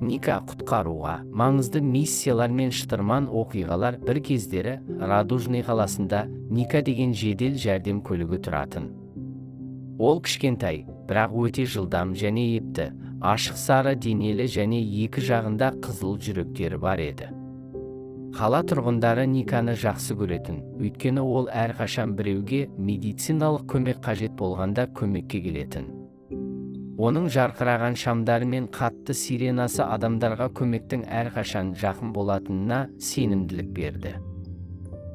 Ника құтқаруға маңызды миссиялар мен шытырман оқиғалар. Бір кездері Радужный қаласында Ника деген жедел жәрдем көлігі тұратын. Ол кішкентай, бірақ өте жылдам және епті, ашық сары денелі және екі жағында қызыл жүректері бар еді. Қала тұрғындары Никаны жақсы көретін, өйткені ол әрқашан біреуге медициналық көмек қажет болғанда көмекке келетін. Оның жарқыраған шамдары мен қатты сиренасы адамдарға көмектің әрқашан жақын болатынына сенімділік берді.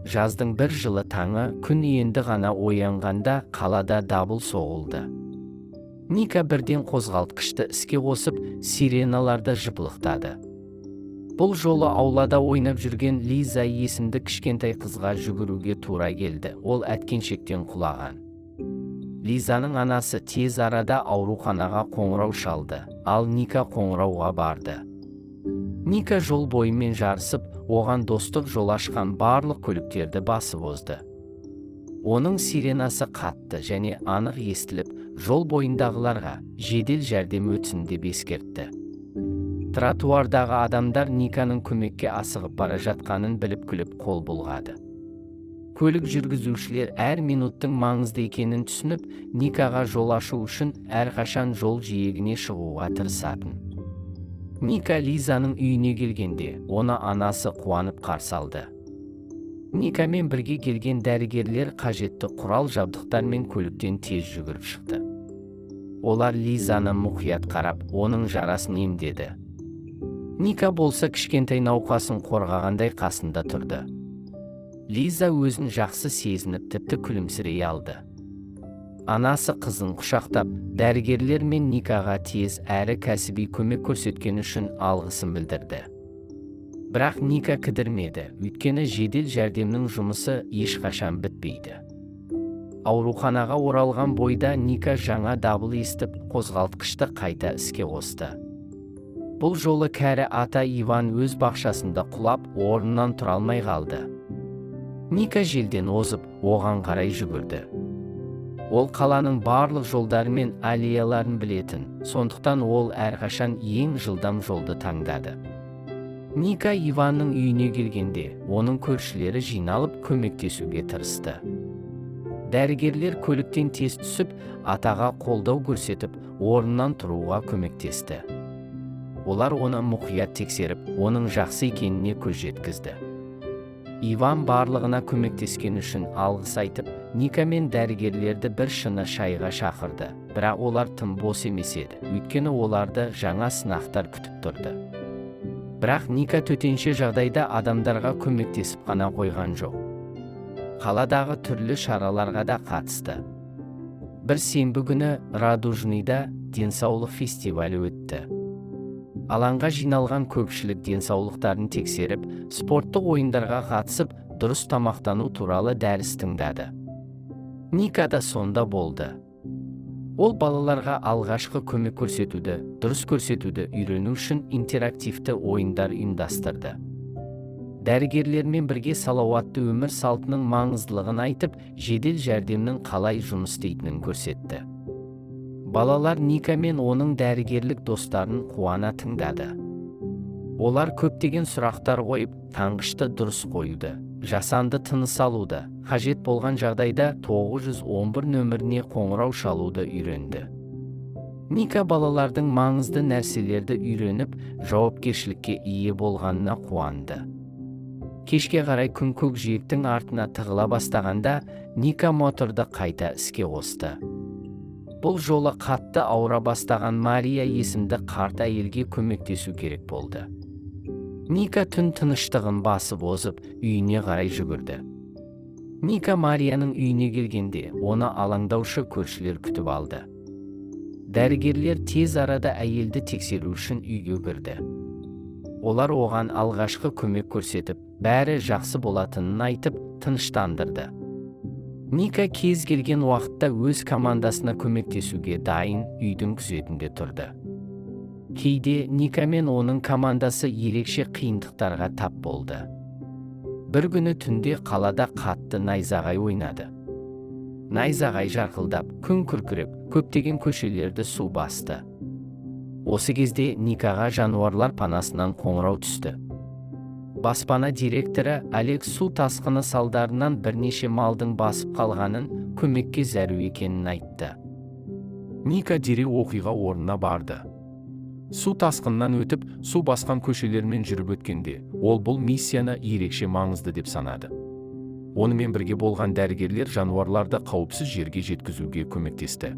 Жаздың бір жылы таңы, күн енді ғана оянғанда, қалада дабыл соғылды. Ника бірден қозғалтқышты іске қосып, сиреналарды жыпылықтады. Бұл жолы аулада ойнап жүрген Лиза есімді кішкентай қызға жүгіруге тура келді. Ол әткеншектен құлаған. Лизаның анасы тез арада ауруханаға қоңырау шалды, ал Ника қоңырауға барды. Ника жол бойымен жарысып, оған достық жол ашқан барлық көліктерді басып озды. Оның сиренасы қатты және анық естіліп, жол бойындағыларға жедел жәрдем өтсін деп ескертті. Тротуардағы адамдар Никаның көмекке асығып бара жатқанын біліп, күліп қол бұлғады. Көлік жүргізушілер әр минуттың маңызды екенін түсініп, Никаға жол ашу үшін әрқашан жол жиегіне шығуға тырысатын. Ника Лизаның үйіне келгенде, оны анасы қуанып қарсы алды. Никамен бірге келген дәрігерлер қажетті құрал жабдықтармен көліктен тез жүгіріп шықты. Олар Лизаны мұқият қарап, оның жарасын емдеді. Ника болса кішкентай науқасын қорғағандай қасында тұрды. Лиза өзін жақсы сезініп, тіпті күлімсірей алды. Анасы қызын құшақтап, дәрігерлер мен Никаға тез әрі кәсіби көмек көрсеткені үшін алғысын білдірді. Бірақ Ника кідірмеді, өйткені жедел жәрдемнің жұмысы ешқашан бітпейді. Ауруханаға оралған бойда Ника жаңа дабыл естіп, қозғалтқышты қайта іске қосты. Бұл жолы кәрі ата Иван өз бақшасында құлап, орнынан тұра алмай қалды. Ника желден озып, оған қарай жүгірді. Ол қаланың барлық жолдары мен аллеяларын білетін, сондықтан ол әрқашан ең жылдам жолды таңдады. Ника Иванның үйіне келгенде, оның көршілері жиналып, көмектесуге тырысты. Дәрігерлер көліктен тез түсіп, атаға қолдау көрсетіп, орнынан тұруға көмектесті. Олар оны мұқият тексеріп, оның жақсы екеніне көз жеткізді. Иван барлығына көмектескені үшін алғыс айтып, Ника мен дәрігерлерді бір шыны шайға шақырды. Бірақ олар тым бос емес еді, өйткені оларды жаңа сынақтар күтіп тұрды. Бірақ Ника төтенше жағдайда адамдарға көмектесіп қана қойған жоқ. Қаладағы түрлі шараларға да қатысты. Бір сенбі күні Радужныйда денсаулық фестивалі өтті. Алаңға жиналған көпшілік денсаулықтарын тексеріп, спорттық ойындарға қатысып, дұрыс тамақтану туралы дәріс тыңдады. Ника да сонда болды. Ол балаларға алғашқы көмек көрсетуді, дұрыс көрсетуді үйрену үшін интерактивті ойындар ұйымдастырды. Дәрігерлермен бірге салауатты өмір салтының маңыздылығын айтып, жедел жәрдемнің қалай жұмыс істейтінін көрсетті. Балалар Ника мен оның дәрігерлік достарын қуана тыңдады. Олар көптеген сұрақтар қойып, таңғышты дұрыс қоюды, жасанды тыныс алуды, қажет болған жағдайда 911 нөміріне қоңырау шалуды үйренді. Ника балалардың маңызды нәрселерді үйреніп, жауапкершілікке ие болғанына қуанды. Кешке қарай күн көкжиектің артына тығыла бастағанда, Ника моторды қайта іске қосты. Бұл жолы қатты ауыра бастаған Мария есімді қарт әйелге көмектесу керек болды. Ника түн тыныштығын басып озып, үйіне қарай жүгірді. Ника Марияның үйіне келгенде, оны алаңдаушы көршілер күтіп алды. Дәрігерлер тез арада әйелді тексеру үшін үйге кірді. Олар оған алғашқы көмек көрсетіп, бәрі жақсы болатынын айтып, тыныштандырды. Ника кез келген уақытта өз командасына көмектесуге дайын үйдің күзетінде тұрды. Кейде Ника мен оның командасы ерекше қиындықтарға тап болды. Бір күні түнде қалада қатты найзағай ойнады. Найзағай жарқылдап, күн күркіреп, көптеген көшелерді су басты. Осы кезде Никаға жануарлар панасынан қоңырау түсті. Баспана директоры Олег су тасқыны салдарынан бірнеше малдың басып қалғанын, көмекке зәру екенін айтты. Ника дереу оқиға орнына барды. Су тасқынынан өтіп, су басқан көшелермен жүріп өткенде, ол бұл миссияны ерекше маңызды деп санады. Онымен бірге болған дәрігерлер жануарларды қауіпсіз жерге жеткізуге көмектесті.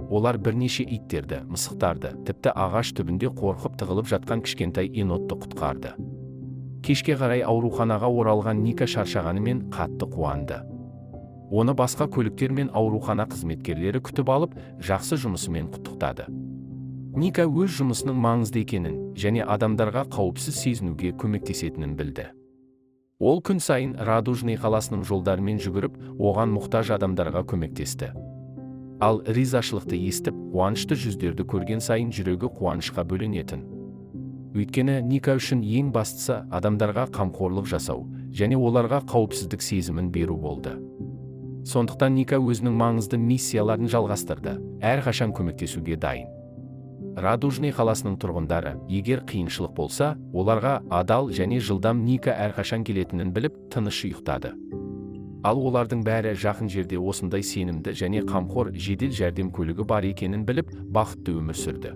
Олар бірнеше иттерді, мысықтарды, тіпті ағаш түбінде қорқып тығылып жатқан кішкентай енотты құтқарды. Кешке қарай ауруханаға оралған Ника шаршағанымен қатты қуанды. Оны басқа көліктер мен аурухана қызметкерлері күтіп алып, жақсы жұмысымен құттықтады. Ника өз жұмысының маңызды екенін және адамдарға қауіпсіз сезінуге көмектесетінін білді. Ол күн сайын Радужный қаласының жолдарымен жүгіріп, оған мұқтаж адамдарға көмектесті. Ал ризашылықты естіп, қуанышты жүздерді көрген сайын жүрегі қуанышқа бөленетін. Өйткені Ника үшін ең бастысы адамдарға қамқорлық жасау және оларға қауіпсіздік сезімін беру болды. Сондықтан Ника өзінің маңызды миссияларын жалғастырды, әрқашан көмектесуге дайын. Радужный қаласының тұрғындары, егер қиыншылық болса, оларға адал және жылдам Ника әрқашан келетінін біліп, тыныш ұйықтады. Ал олардың бәрі жақын жерде осындай сенімді және қамқор жедел жәрдем көлігі бар екенін біліп, бақытты өмір сүрді.